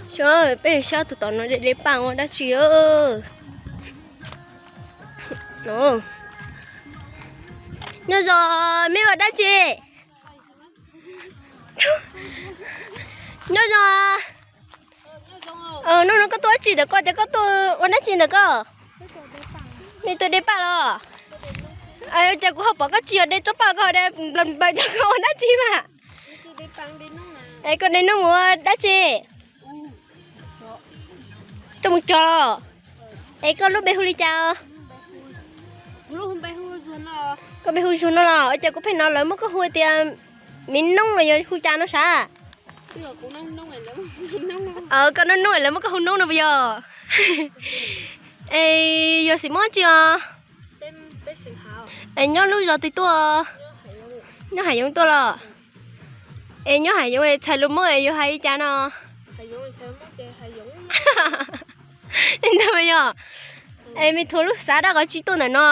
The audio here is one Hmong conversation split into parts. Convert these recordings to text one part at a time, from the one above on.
Peb saib tus tom no de paj ua dab tsi. Nyob zoo, mej ua dab tsi? Nyob zoo. Hnub no koj tuaj dab tsi ntawm ko, ces koj tuaj ua dab tsi ntawm ko? Mej tuaj de paj los? Ces kuv ho pom koj tsis yog de tsob paj, koj ho de nplaws nplaws, koj ua dab tsi mas? Es koj de noob mus ua dab tsi? Coj mus cog los? Es koj lub npe hu li cas? Koj npe hu Zuag no los? Ces kuv pheej hnov lawv muab koj hu tias Me Noob los yog hu cas no sav? Koj noob noob lawv muab koj hu noob no puas yog? Es yog xeem muab tsi os? Es nyob lub zos twg tuaj? Nyob Hav Yoov tuaj los? Es nyob Hav Yoov txhais lus Hmoob es yog hais li cas no? Ntag yog. Es mej thuav lub xav dab qhov tsi tuaj ntawm no?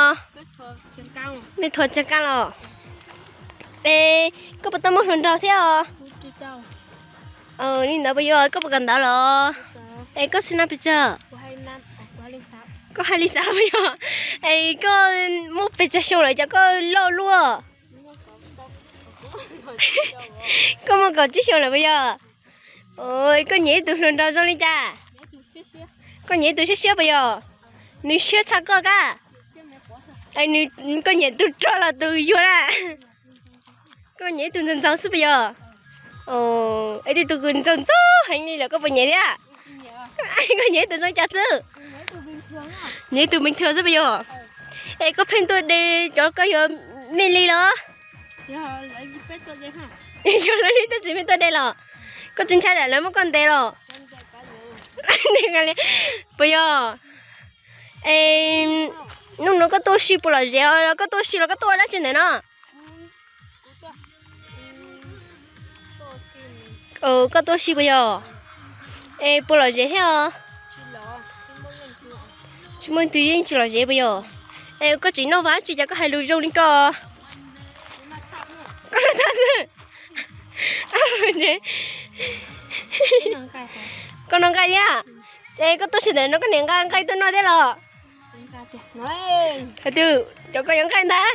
Mej thuav tsev kab los? Es koj puas tau muaj hluas nraug thiab os? Li ntawd puas yog, koj puas kawm ntawv los? Es koj xeem nom pes tsawg? Koj hais li xav puas yog? Es koj muaj pes tsawg xyoo lawm cas koj loj luaj? Koj muaj kaum tsib xyoo lawm puas yog? Koj nyiam ib tug hluas nraug zoo li cas? Koj nyiam ib tug siab siab puas yog? Nws siab tshaj koj kab? Koj nyiam tus rog los tus yuag na? Koj nyiam ib tug ntxaug ntxaug xwb puas yog? Es tej tus kws ntxaug ntxaug heev li lawm koj puas nyiam thiab? Koj nyiam ib tug zoo cas xwb? Nyiam ib tug pees thuam xwb puas yog? Es koj pheej tuaj de cov koj yuav mej li los? Yog lawv li tej tsis mej tuaj de los? Koj tsis ntshai lawv muab koj ntes los? Puas yog? Es hnub no koj tuaj ua si puas lom zem, koj tuaj ua si los koj tuaj ua dab tsi ntawm no? Koj tuaj ua si puas yog? Es puas lom zem thiab os? Tsis muaj leej twg yeej tsis lom zem puas yog? Es koj tseem noj vaj tsi cas koj hais lus zoo li ko? Koj noj tag xwb. Koj noj nqaij thiab? Es koj tuaj si ntawm no koj niam nqa nqaij tuaj noj thiab los? Hais tias cov koj yuav nqaij ntag.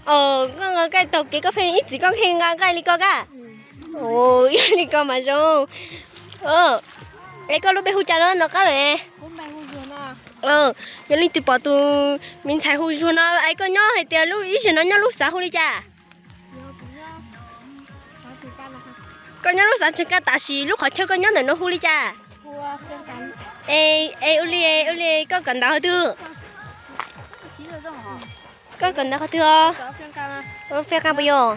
Koj nqa nqaij taug kev koj pheej ib txwm koj pheej nqa nqaij li ko kab? Yog li ko mas zoo. Es koj lub npe hu cas los no qab lawm? Yog leej twg pom tus me ntxhais hu Zuag no es koj nyob hais tias ib zaug no nyob lub xav hu li cas? Koj nyob lub xav Tseem Kaj tab sis lub qhov chaw koj nyob ntawm no hu li cas? Es ua li, ua li koj kawm ntawv qhov twg? Koj kawm ntawv qhov twg os? Faj Qas puas yog?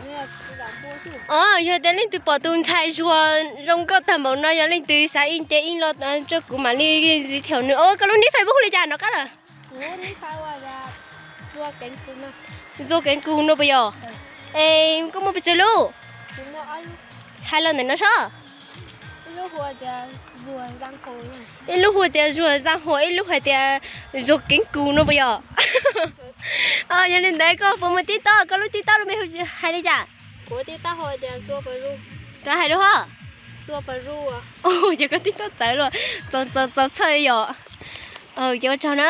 Os, yog tias leej twg pom tus ntxhais Zuag zoo nkauj tag npaum no yog leej twg xav ib ce ib los rau kuv mam li zis thiaum nws. Os, koj lub nick Facebook hu li cas no qab lawm? Zuag Keev Kus no puas yog? Es koj muaj pes tsawg lub? Hais los ntawm no sob. Ib lub hu tias Zuag Zaj Huas, ib lub hais tias Zuag Keev Kus no puas yog? Yog li ntawd koj puas muaj TikTok, koj lub TikTok lub npe hais li cas? Rov hais lub hov. Ces koj TikTok txawv luaj, txaus txawv txawv yom. Ces ua tsaug na.